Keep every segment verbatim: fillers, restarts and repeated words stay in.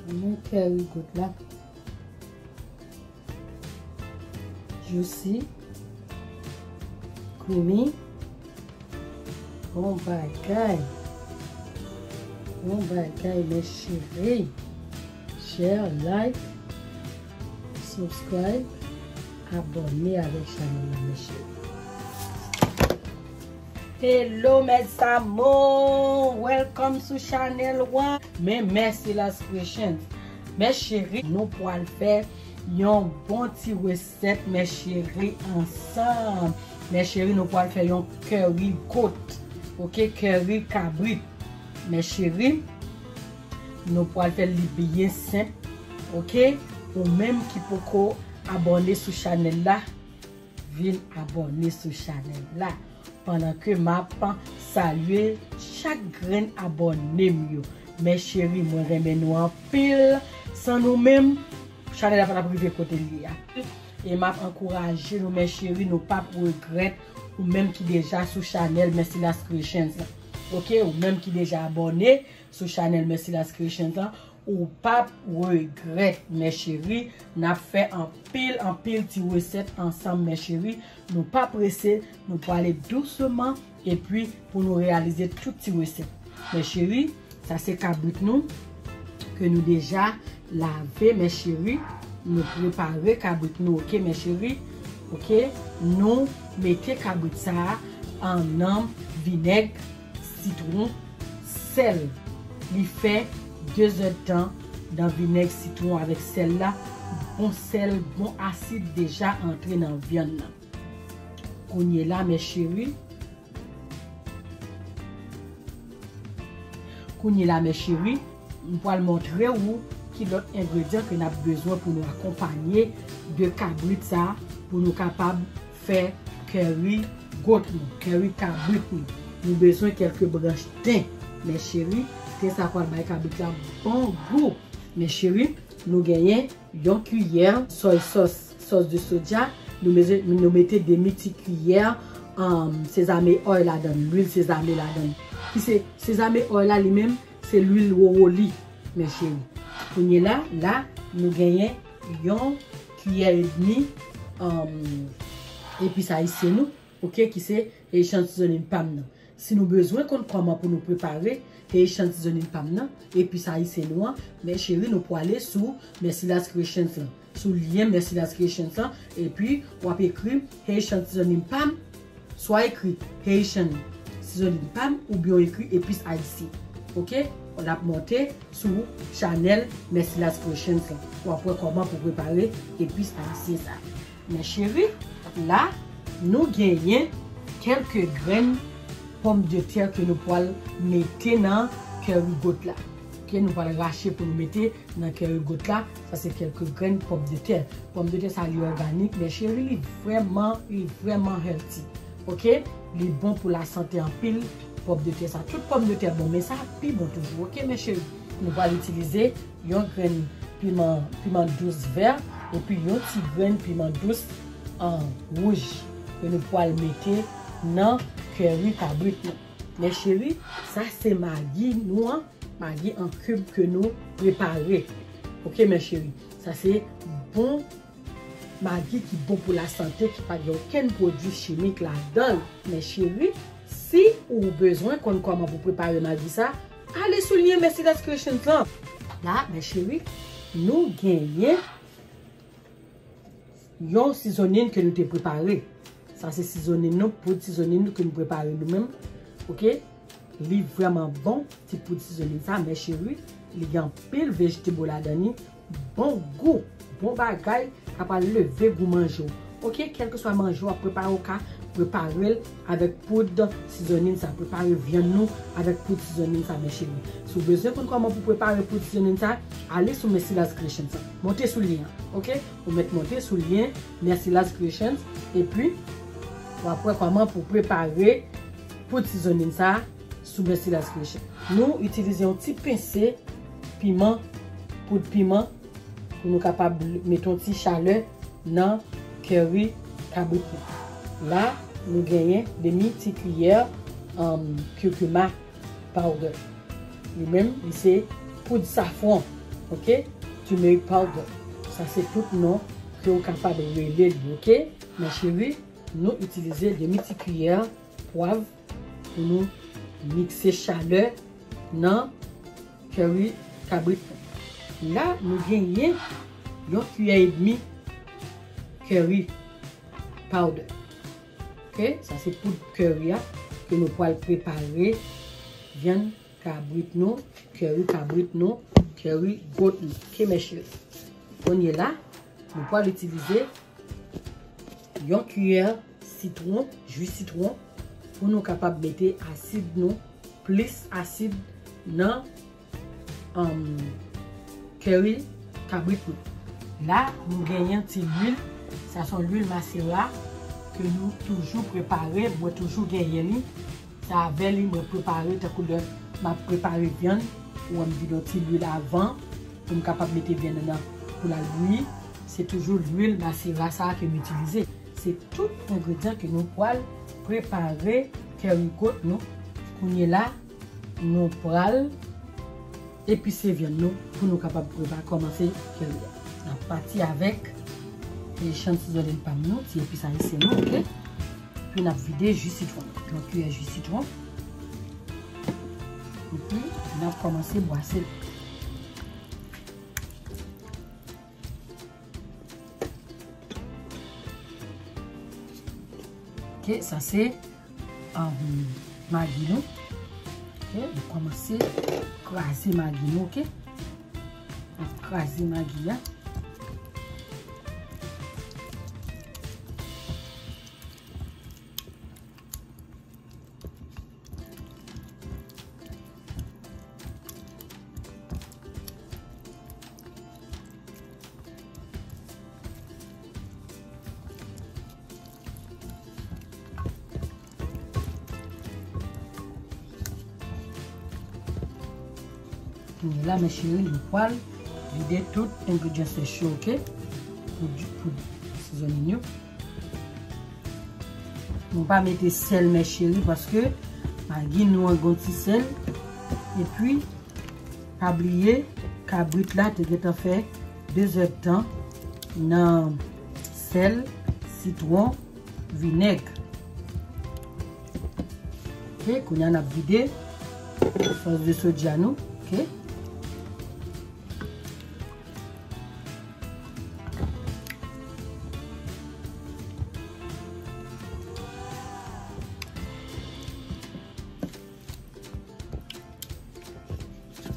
Men curry goat la. Juicy, creamy. Bon bagay. Bon bagay, mes chéris. Share, like, subscribe, abòne avèk chanèl la, mes chéris. Hello mes amours, welcome sou chanèl wan. Men Merciless Creations. Mes chéris, nou pral fè yon bon ti resèt, mes chéris, ansanm. Mes chéris, nou pral fè yon curry goat. Ok, curry kabrit. Mes chéris, nou pral fè li byen senp. Ok, ou menm ki poko abòne sou chanèl la, vin abòne sou chanèl la. Pandan ke m ap salye chak grenn abòne m yo. Mes chéris, mwen renmen nou anpil. San nou menm, chanèl la pa t ap rive kote l ye a. E m ap ankouraje nou, mes chéris, nou p ap regrèt. Ou menm ki deja sou chanèl Merciless Creations la. Ok, ou menm ki deja abòne sou chanèl Merciless Creations la, ou p ap regrèt, mes chéris. N ap fè anpil, anpil ti resèt ansanm, mes chéris. Nou pa prese, nou prale dousman, epi pou nou reyalize tout ti resèt. Mes chéris, sa se kabrit nou, ke nou deja lave, mes chéris. Nou prepare kabrit nou, ok, mes chéris. Ok, nou mete kabrit sa a nan vinèg, sitwon, sèl. Li fè de zèdtan nan vinèg, sitwon avèk sèl la. Bon sèl, bon asid deja antre nan vyann nan. Kounye la, mes chéris, kounye la, mes chéris, m pral montre ou ki lòt engredyan ke n ap bezwen pou nou akonpanye de kabrit sa, pou nou kapab fè curry goat nou, curry kabrit nou. Nou bezwen kèlke branch ten, mes chéris. Ten sa pral bay kabrit la bon gou. Mes chéris, nou genyen yon kiyè soy sauce, sauce de soja. Nou mete, nou mete demi ti kiyè, um, sesame oil ladan, lwil sesame ladan. Ki se sesame oil la li menm, se lwil wowoli, mes chéris. Kounye la, la, nou genyen yon kiyè edmi, um, epis ayisyen nou, ok, ki se Haitian seasoning pa m nan. Si nou bezwen konn kòman pou nou prepare Haitian seasoning pa m nan, epis ayisyen nou an, mes chéris, nou pwale sou Merciless Creations lan, sou lyen Merciless Creations lan, epi w ap ekri Haitian seasoning pa m, swa ekri Haitian seasoning pa m oubyen w ekri epis ayisyen. Ok? L ap monte sou chanèl Merciless Creations lan. W ap wè kòman pou prepare epis ayisyen sa. Mes chéris, la, nou genyen kèlke grenn pòmdetè ke nou pwal mete nan curry goat la. Ok, nou pwal rache pou nou mete nan curry goat la. Sa se kèlke grenn pòmdetè. Pòmdetè sa li òganik, mes chéris, li vrèman, li vrèman healthy. Ok? Li bon pou lasante anpil, pòmdetè sa. Tout pòmdetè bon, men sa pi bon toujou. Ok, mes chéris? Nou pral itilize yon grenn piman, piman dous vè, epi yon ti grenn piman dous, an, wouj ke nou pral mete nan curry kabrit nou. Mes chéris, sa se magi nou an, magi an kib ke nou prepare. Ok, mes chéris, sa se bon magi ki bon pou lasante, ki pa gen okenn pwodui chimik ladan l. Mes chéris, si ou bezwen konn kòman pou prepare magi sa, ale sou lyen Merciless Creations lan. La, mes chéris, nou genyen yon seasoning ke nou te prepare. Sa se seasoning nou, poud seasoning nou ke nou prepare nou menm. Ok? Li vrèman bon, ti poud seasoning sa, mes chéris. Li gen anpil vegetable ladan li. Bon gou, bon bagay, ka pral leve gou manje w. Ok, kèlkeswa manje w ap prepare, w ka prepare l avèk poud seasoning sa. Prepare vyann nou avèk poud seasoning sa, mes chéris. Si w bezwen konn kòman pou prepare poud seasoning sa, ale sou Merciless Creations sa. Monte sou lyen an, ok? Ou mèt monte sou lyen Merciless Creations, epi w ap wè kòman pou prepare poud seasoning sa sou Merciless Creations. Nou itilize yon ti pense piman, poud piman, pou nou kapab mete yon ti chalè nan curry kabrit nou. La, nou genyen demi ti kiyè, um, curcuma powder. Li menm, li se poud safran. Ok? Turmeric powder. Sa se tout non ke ou kapab rele li, ok? Men cheri, nou itilize demi ti kiyè pwav pou nou mikse chalè nan curry kabrit nou. La, nou genyen yon kiyè edmi curry powder. Ok, sa se poud curry a ke nou pral prepare vyann kabrit nou, curry kabrit nou, curry goat nou. Ok, mes chéris. Kounye la, nou pral itilize yon kiyè sitwon, ji sitwon, pou nou kapab mete asid nou, plis asid nan um, curry kabrit nou. La, nou genyen ti lwil. Sa se yon lwil masera ke nou toujou prepare. Mwen toujou genyen li. Se avè li mwen prepare, tankou lè m ap prepare vyann, ou wè m vide yon ti lwil avan pou m kapab mete vyann nan pou l al bouyi. Se toujou lwil masera sa a ke m itilize. Se tout engredyan ke nou pral prepare curry goat nou. Kounye la, nou pral epise vyann nou pou nou kapab prepare, kòmanse curry a. N ap pati avèk e chan sizonnen pa m nou, ti epis ayisyen nou, ok? Epi n ap vide ji sitwon. Yon kiyè ji sitwon. Epi n ap kòmanse bwase l. Ok, sa se um, magi nou. Ok, nou kòmanse kraze magi nou, ok? Nou kraze magi a. Kounye la, mes chéris, nou pral vide tout engredyan sèch yo, ok? Pou, pou sizonnen yo. Nou pa mete sèl, mes chéris, paske magi nou an gon ti sèl. Epi, pa bliye, kabrit la te gentan fè de zèdtan nan sèl, sitwon, vinèg. Ok, kounye a n ap vide sòs de soja nou. Ok.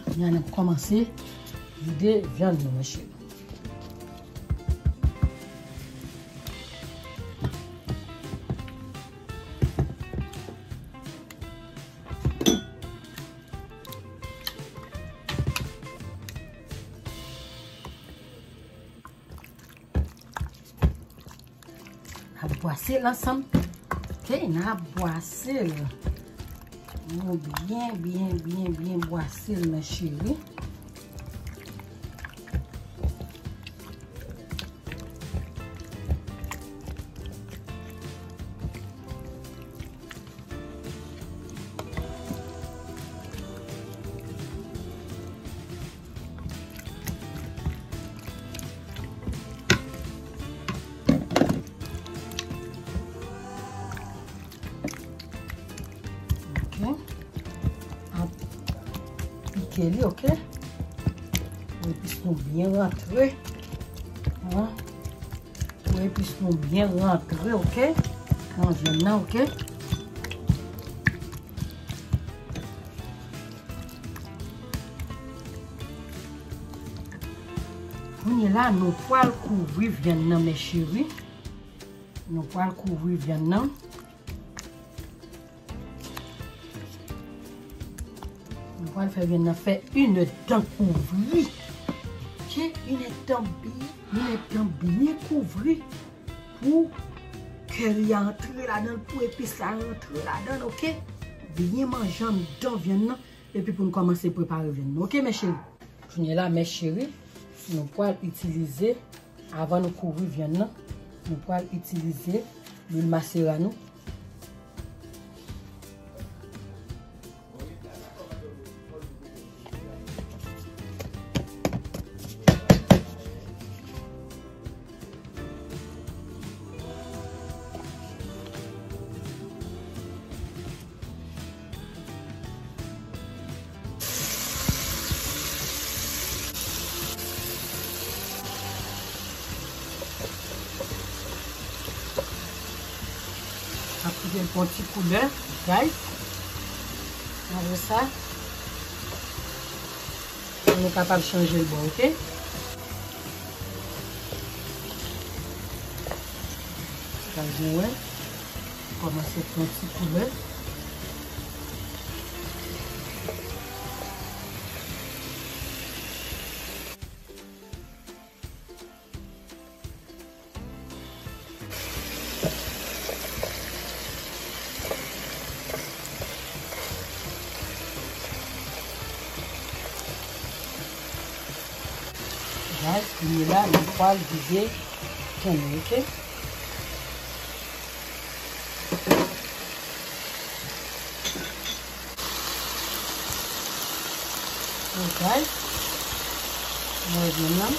Kounye a n ap kòmanse vide vyann nou, mes chéris. N ap bwase l ansanm. Ok, n ap bwase l. Nou byen, byen, byen, byen bwase l, mes chéris. Ok. Ap pike li, ok. Pou epis nou byen rantre. An. Pou epis nou byen rantre, ok. Nan vyann nan, ok. Kounye la, nou pral kouvri vyann nan, mes chéris. Nou pral kouvri vyann nan. Nou pral fè vyann nan fè inèdtan kouvri. Ok, inèdtan byen, inèdtan byen kouvri pou curry a antre ladan l, pou epis la rantre ladan l, ok? Byen manje anndan vyann nan, epi pou n kòmanse prepare vyann nan, ok, mes chéris? Kounye la, mes chéris, nou pral itilize, avan nou kouvri vyann nan, nou pral itilize lwil masera nou. N ap kite l pran ti koulè, guys. Apre sa, pou nou kapab chanje l bò, oke? Guys, nou wè, kòmanse pran ti koulè. Guys, kounye la, nou pral vide tonn, oke? Ok. Mwen jwenn nan.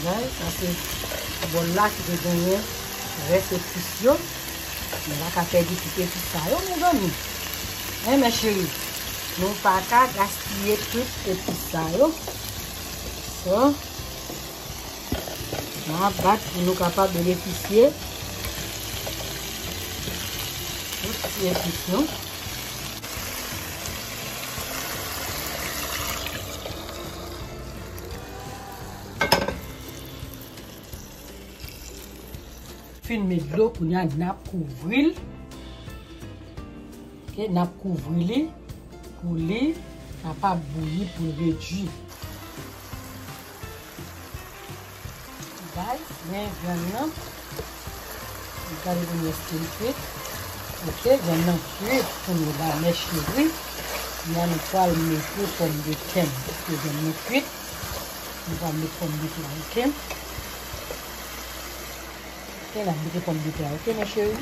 Guys, sa se bòl la ki te genyen rès epis yo. Nou pa ka pèdi tout epis sa yo, mezanmi. Hein, mes chéris? Nou pa ka gaspiye tout epis sa yo. So, n a bat pou nou kapab benefisye tout ti epis nou. Fin met dlo, kounye a n ap kouvri l. Ok, n ap kouvri li pou li kapab bouyi, pou l redui. Guys, men vyann nan. Gade pou nou èske l kwit. Ok, vyann nan kwit. Kounye a, mes chéris, kounye a nou pral mete pòmdetè nou. Paske vyann nan kwit. Nou pral met pòmdetè a, ok? Ok, n ap mete pòmdetè a, ok, mes chéris?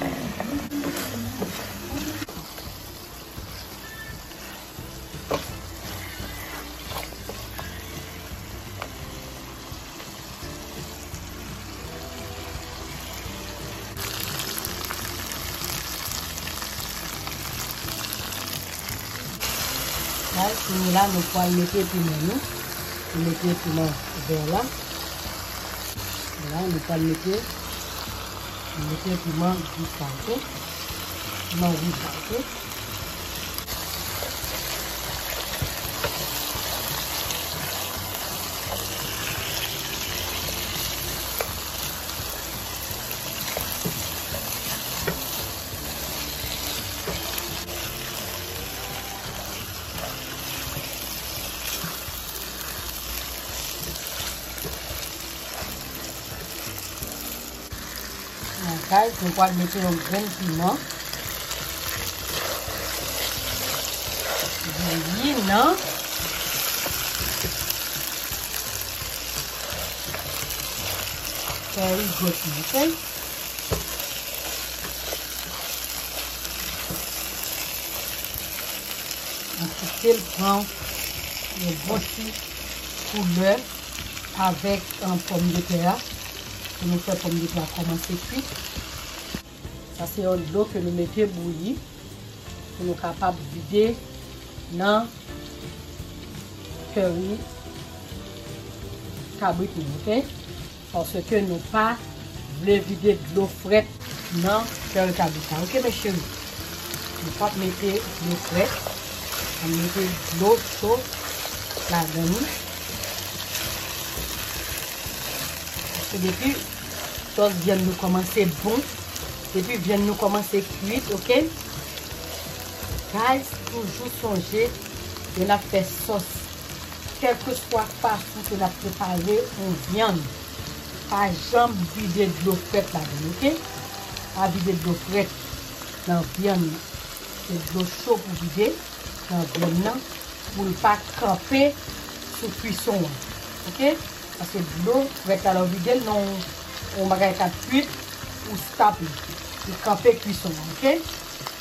La, kounye la, nou pral mete piman nou. Nou mete piman vè la. La, nou pral mete, nou mete piman dous la, ok? Piman wouj la, ok? Guys, nou pral mete yon grenn piman bouyi nan kari goch nou, ok? An kite l pran yon bon ti koulè avèk, eh, pòmdetè a. Pou nou fè pòmdetè a kòmanse kwit. Sa se yon dlo ke nou mete bouyi pou nou kapab vide nan kari kabrit nou, ok? Paske nou pa vle vide dlo frèt nan kari kabrit la. Ok, mes chéris? Nou p ap mete dlo frèt. N ap mete dlo cho ladan li. Paske depi sòs vyann nou kòmanse bon, depi vyann nou kòmanse kwit, ok? Guys, toujou sonje, lè n ap fè sòs, kèlkeswa fason ke n ap prepare yon vyann, pa janm vide dlo frèt ladan l, ok? Pa vide dlo frèt nan vyann nan. Se dlo cho pou vide nan vyann nan pou l pa kanpe sou kwison an. Ok? Paske dlo frèt la, lè w vide l nan yon, yon bagay k ap kwit, ou stop li. Li kanpe kwison an, ok?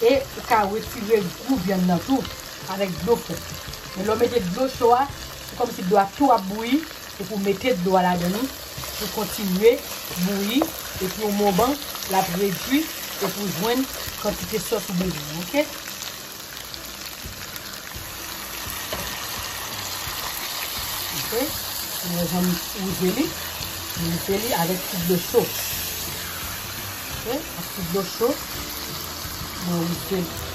E ou ka retire gou vyann nan tou avèk dlo frèt. Men lè w mete dlo cho a, se kòmsi dlo a tou ap bouyi, Se pou mete dlo a ladan li, pou kontinye bouyi, epi yon moman, l ap redui, epi w jwenn kantite sòs ou bezwen, oke? Oke? Mwen jan m wouze li, m wouze li avèk ti dlo cho. Oke? Ak ti dlo cho, mwen wouze li.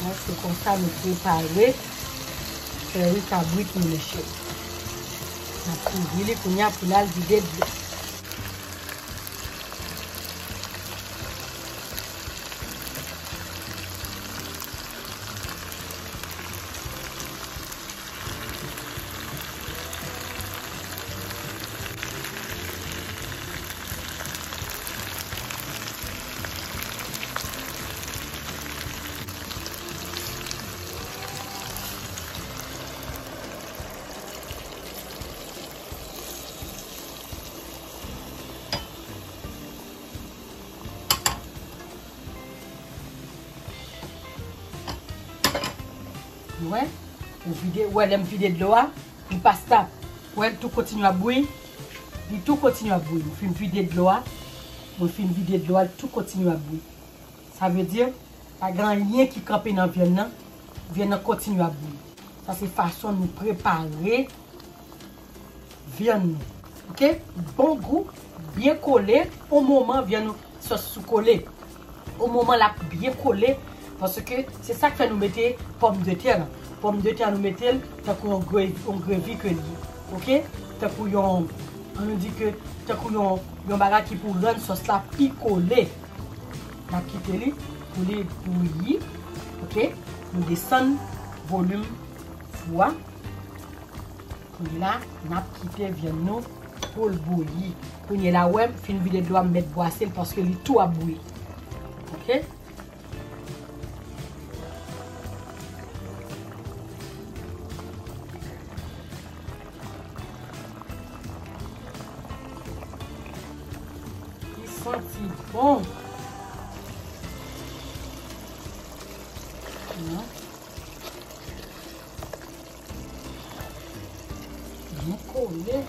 Donk, se konsa nou prepare kari kabrit nou, mesye. N ap kouvri li kounye a pou n al vide dlo. Ou wè? Ou vide, ou wè lè m vide dlo a, li pa stop. Ou wè, l tou kontinye ap bouyi. Li tou kontinye ap bouyi. Mwen fin vide dlo a. Mwen fin vide dlo a, l tou kontinye ap bouyi. Sa vle di, pa gen anyen ki kanpe nan vyann nan. Vyann nan kontinye ap bouyi. Sa se fason nou prepare vyann nou. Oke? Bon gou, byen kole, yon moman vyann nou sòs sou kole. Yon moman l ap byen kole, paske se sa k fè nou mete pòmdetè lan. Pòmdetè a nou mete l tankou yon gre-, yon grevi ke l ye. Oke? Tankou yon, an nou di ke tankou yon, yon bagay ki pou rann sòs la pi kole. N ap kite li pou li bouyi. Oke? Nou desann volim fou a. Kounye la, n ap kite vyann nou pou l bouyi. Kounye la, wè, m fin vide dlo a, m mèt bwase l paske li tou ap bouyi. Oke? Li santi bon. Non. Byen kole.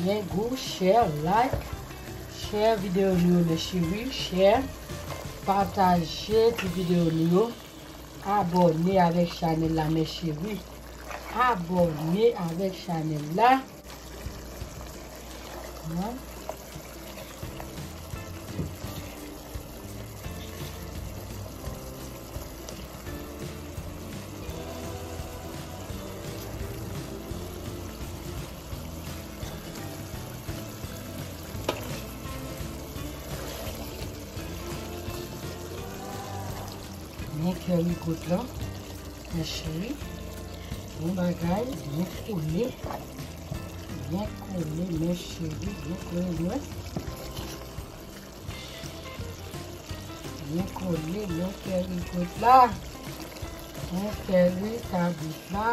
Byen gou, share, like, share videyo nou yo, mes chéris, share, pataje ti videyo nou yo, abòne avèk chanèl la, mes chéris, abòne avèk chanèl la. Men kari goat lan, mes chéris. Bon bagay, byen kole. Byen kole, mes chéris, byen kole, wi. Byen kole, men kari goat la. Men kari kabrit la.